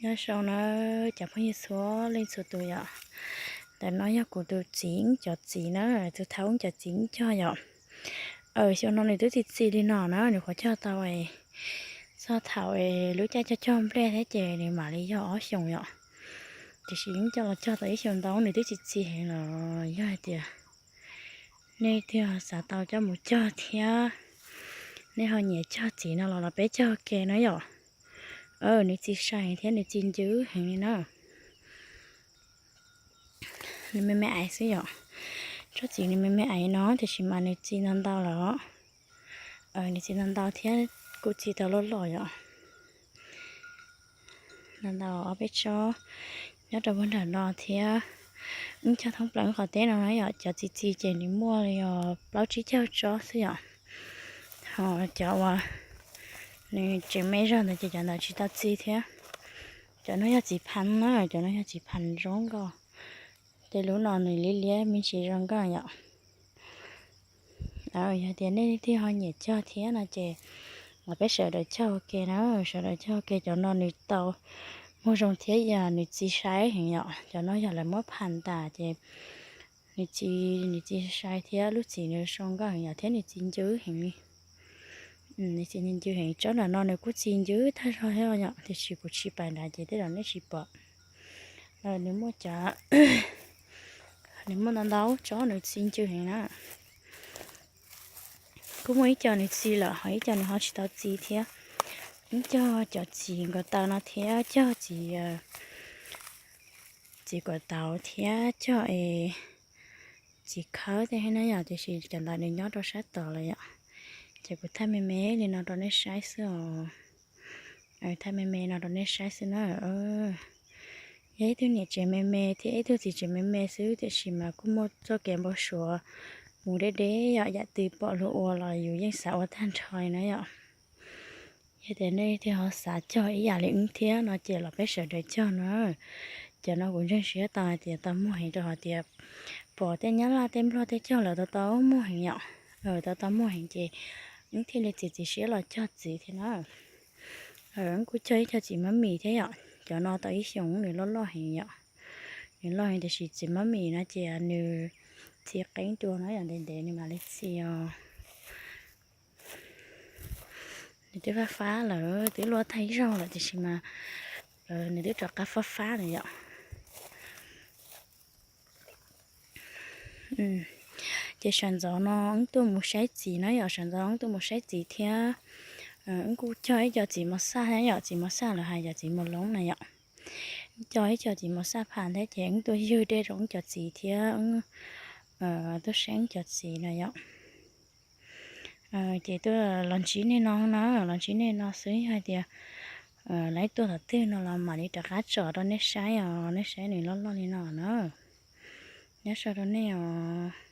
Nyob zoo na cov phooj ywg txhua leej txhua tus yom. Ntawm no yog kuv tus txiv Wb cov txiv na, tus thaum Wb cov txiv Wb cog yom. Xyoo no nws twb txi txi li no na, nws qhuav cog tau txog thaum lub caij cog cog nplej thiab ces nws mam li yog ob xyoos yom. Tiam sis Wb coj los cog tau ib xyoos ntau nws twb txi txi heev los yog hais tias nej twg xav tau coj mus cog thiab nej ho nyiam cog txiv no los los peb cog ua ke na yom. Nws txi sai heev thiab nws txi ncw heev li na. Nws me me aiv xwb yom. Tsob txiv nws me me aiv no tiam sis mas nws txi ntau ntau lawm. Nws txi ntau ntau thiab kuj txi tau loj loj yom. Ntau ntau ob peb tsob nyob rau puag nram no thiab. Wb cog thoob plaws wb qhov teb no na yom, cov txi txi ces nws muaj li plaub tsib caug tsob xwb yom. Ho cov uas nws tseem me zog ntawd ces cov ntawd tsis tau txi thiab. Cov no yog txiv phav na, cov no yog txiv phav zoo nkauj. Ces lub no nws liab liab me ntsis zoo nkauj yom. Yog tias nej leej twg ho nyiam cog thiab no ces los peb sawv daws cog ua ke na, sawv daws cog ua ke. Cov no nws tau muag zoo thiab yog nws txi sai heev yom. Cov no yog lawv muab pham tas ces nws txi, nws txi sai thiab lub txiv nws zoo nkauj heev yom thiab nws txi ncw heev li. Nws txi ncw heev, tsob nram no nws kuj txi ncw tag zog thiab yom, tiam sis kuv tsis pais nrad ces tej zaum nej tsis pom. Nws muaj cov, nws muaj ntau ntau tsob nws txi ncw heev na. Kuj muaj ib co nws txi lawm ho ib co nws ho tsis tau txi thiab. Wb cog cov txiv nkaus taw no thiab cog txiv, txiv kuam tauv thiab cog es txiv khawb tej na yom, tiam sis cov ntawd nws nyob rau sab tod lawm yom. Ces kuv thaij me me li no rau nej saib xwb os. Thaij me me no rau nej saib xwb na. Yog ib tug niam tsev me me thiab ib tug txiv tsev me me xwb tiam sis mas kuj muaj txoj kev npau suav mus deb deb yom, yam twg pom luag ua los yus yeej xav ua tag nrho li na yom. Yog tias nej leej twg ho xav cog ib yam li wb thiab no ces los peb sawv daws cog na. Cov no kuv ntseeg siab tau hais tias tau muag heev rau hais tias pom tej nyab laj tej nplog tej cog lawv tau tau muag heev yom. Tau tau muag heev ces wb thiaj li txiav txim siab los cog txiv thiab na. Wb kuj cog ib co txiv mab mis thiab yom, cov no tau ib xyoos nws loj loj heev yom. Nws loj heev tiam sis txiv mab mis no ces nws txi qeeb dua no yom, ntev ntev nws mam li txi os. Nws twb fab fab lawm, twb luaj tag ib zaug lawm tiam sis mas nws twb rov qab fab fab lawm yom. Ces sawv ntxov no wb tuaj mus saib txiv na yom, sawv ntxov wb tuaj mus saib txiv thiab. Wb kuj cog ib co txiv mos xaj thiab yom, txiv mos xaj lawv hais yog txiv mos loob na yom. Wb cog ib co txiv mos xaj pham thiab ces wb tuaj ywg dej rau wb cov txiv thiab wb tuaj saib wb cov txiv na yom. Ces tuaj los ntsib nej no na, los ntsib nej no xwb, yog hais tias lawv tuaj tom twg no los mam li rov qab tsom rau nej saib os, nej saib nws loj loj li no na. Nyob zoo rau nej os.